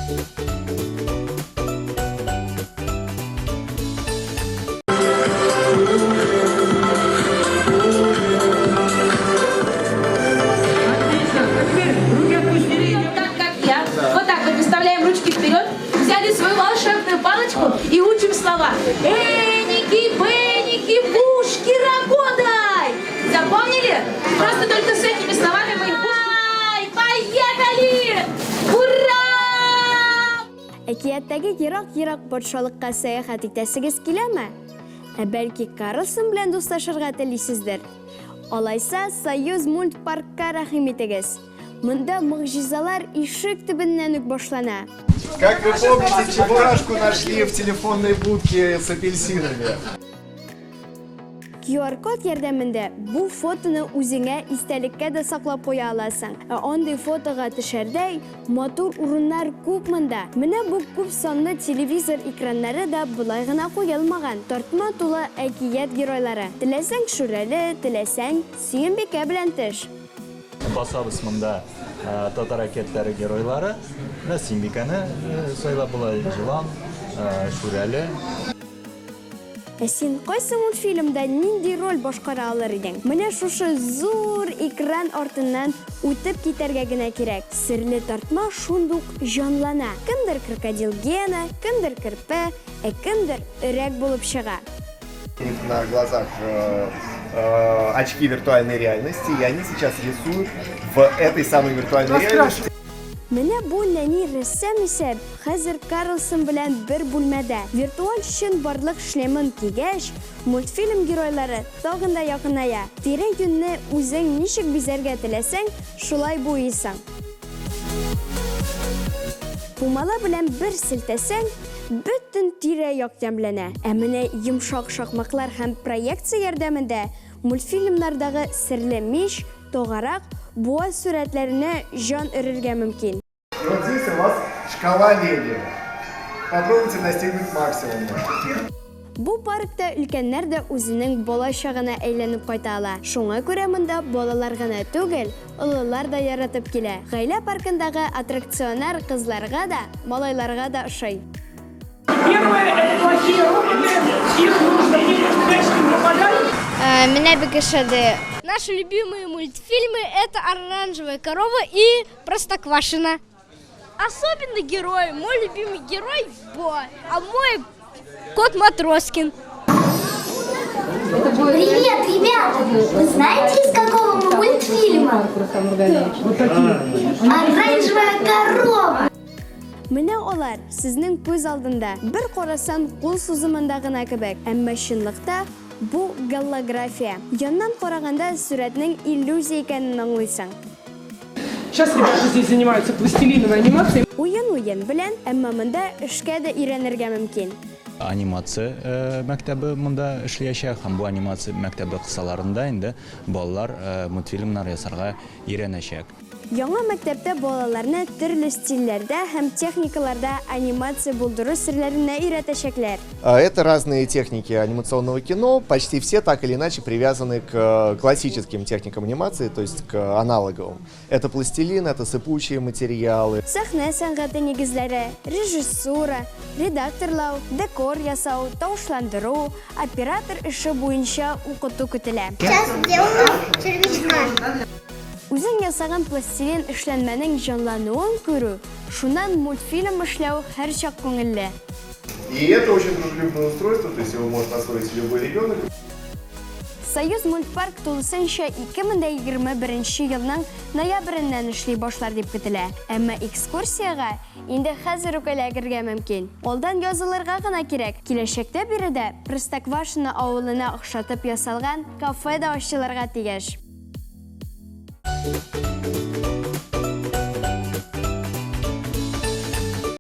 Так, как я. Вот так вот выставляем ручки вперед, взяли свою волшебную палочку и учим слова. Эники, беники, пушки, работай! Запомнили? Просто только с этими словами мы их Ай, поехали! Ура! Әкияттәге ерак-ерак патшалыкка сәяхәт итәсегез киләме? Ә бәлки Карлсон белән дуслашырга телисездер? Алайса Союз мультпаркка рәхим итегез. Монда могҗизалар ишек төбеннән үк башлана. Как вы помните, Чебурашку нашли в телефонной будке с апельсинами. QR-код ярдәмендә бу фотоны үзеңә истәлеккә дә саклап куя аласың. Ә андый фотога төшәрдәй матур урыннар күп монда. Менә бу күп санлы телевизор экраннары да болай гына куелмаган. Тартма тулы әкият геройлары. Теләсәң Шүрәле, теләсәң Сөембикә белән төш. Басабыз монда татар әкиятләре геройлары. Менә Сөембикәне сайлап була, Җылан, Шүрәле. Ә син кайсы мультфильмда нинди роль башкара алыр идең? Менә шушы зур экран артыннан үтеп китәргә генә кирәк. Серле тартма шундук җанлана. Кемдер крокодил Гена, кемдер керпе, ә кемдер өрәк булып чыга. У них на глазах э, э, очки виртуальной реальности, и они сейчас рисуют в этой самой виртуальной реальности. Менә бу нәни рәссам исә хәзер Карлсон белән бер бүлмәдә. Виртуаль чынбарлык шлемын кигәч, мультфильм геройлары тагын да якыная. Тирә-юньне үзең ничек бизәргә теләсәң, шулай буйыйсың. Пумала белән бер селтәсәң, бөтен тирә-як ямьләнә. Ә менә йомшак шакмаклар һәм проекция ярдәмендә мультфильмнардагы серле мич, Тогарак, буа сурәтләренә җан өрергә мөмкин. И вот здесь у вас шкала лени. Попробуйте достигнуть максимума. Бу паркта өлкәннәр дә үзенең бала чагына әйләнеп кайта ала. Шуңа күрә монда балалар гына түгел, олылар да яратып килә. Гаилә паркындагы аттракционнар кызларга да, малайларга да ошый. Первое, это плохие роботы, их нужно, им нужно дальше не попадать. Менә бик ошады. Наши любимые мультфильмы это «Оранжевая корова» и «Простоквашино». Особенно герой, мой любимый герой Бо, а мой кот Матроскин. Привет, ребята! Вы знаете, из какого мы мультфильма? Оранжевая корова! Менә алар, сезнең күз алдында, бер карасан кул сузымында гына кебек, әмма чынлыкта бу голография. Яннан караганда сурәтнең иллюзия икәнен аңлыйсың. Сейчас ребята здесь занимаются пластилиновой анимацией. Уен уен белән, әмма монда эшкә дә өйрәнергә мөмкин. Анимация э, мәктәбе монда эшләячәк һәм бу анимация мәктәбе кысаларында инде балалар э, мультфильмнар ясарга өйрәнәчәк. Яңа мәктәптә балаларны төрле стильләрдә һәм техникаларда анимация булдыру серләренә өйрәтәчәкләр. Это разные техники анимационного кино, почти все так или иначе привязаны к э, классическим техникам анимации, то есть к аналоговым. Это пластилин, это сыпучие материалы. Сәхнә сәнгате нигезләре, режиссура, редакторлау, декор ясау, тавышландыру, оператор эше буенча укыту көтелә. Сейчас сделаю червячка. Үзең ясаган пластилин эшләнмәнең җанлануын күрү, шуннан мультфильм эшләү һәрчак күңелле. И это очень дружелюбное устройство, то есть его может освоить любой ребенок. Союз мультпарк тулысынча 2021 елның ноябреннән эшли башлар дип көтелә. Әмма экскурсиягә инде хәзер үк эләгергә мөмкин. Алдан язылырга гына кирәк. Киләчәктә биредә Простоквашино авылына охшатып ясалган кафе да ачылырга тиеш.